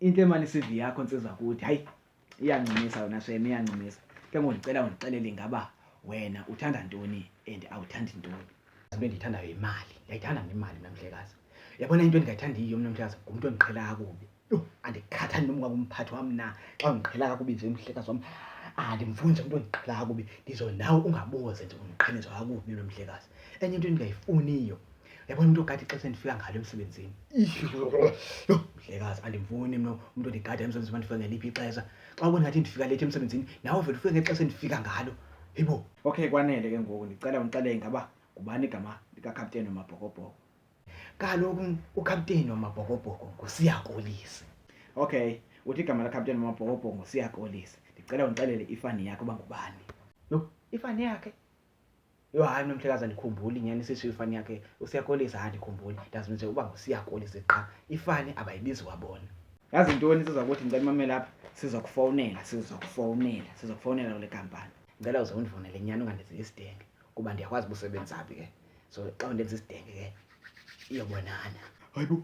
Intle mani i-CV yakho nsizwa kuthi hayi iyancumisa yona shame iyancumisa. Ke ngoku ndicela undixelele ingaba wena uthanda ntoni and awuthandi ntoni. Into endiyithandayo yimali. Ndiyayithanda mna imali mna mhlekazi. Uyabona into endingayithandiyo mna mhlekazi ngumntu ondiqhela kakubi. Yho, andikhathali noba ungangumphathi wam na xa undiqhela kakubi nje mhlekazi wam. Andimfuni nje umntu ondiqhela kakubi. Ndizo nawe ungaboze nje undiqhele nje kakubi mna mhlekazi. Enye into endingayifuniyo, uyabona umntu ogada ixesha endifika ngalo emsebenzini. Yho, mhlekazi andimfuni mna umntu ondigada emsebenzini uba ndifika ngeliphi ixesha. Xa ubona ngathi ndifika leyithi emsebenzini nawe vele ufike ngexesha endifika ngalo. Hayibo. Okay kwanele ke ngoku ndicela undixelele ingaba ngubani igama likakhapteni wamaBhokobhoko? Kaloku ukhapteni wamaBhokobhoko nguSiya Kolisi. Okay, uthi igama lakhapteni wamaBhokobhoko nguSiya Kolisi. Ndicela undixelele ifani yakhe uba ngubani. Yho, ifani yakhe? Yho hayi mna mhlekazi andikhumbuli nyhani sisho ifani yakhe uSiya Kolisi, hayi andikhumbuli. Ndazi nje uba nguSiya Kolisi qha. Ifani abayibizi kwabona. Yazi ntoni siza kuthi ndicela umamele apha, siza kufowunela, siza kufowunela, siza kufowunela kule kampani. Ndicela uze undifowunele nyhani ungandenzeli isidenge kuba ndiyakwazi uba usebenza phi ke. So xa undenza isidenge ke iyobonana. Hayibo.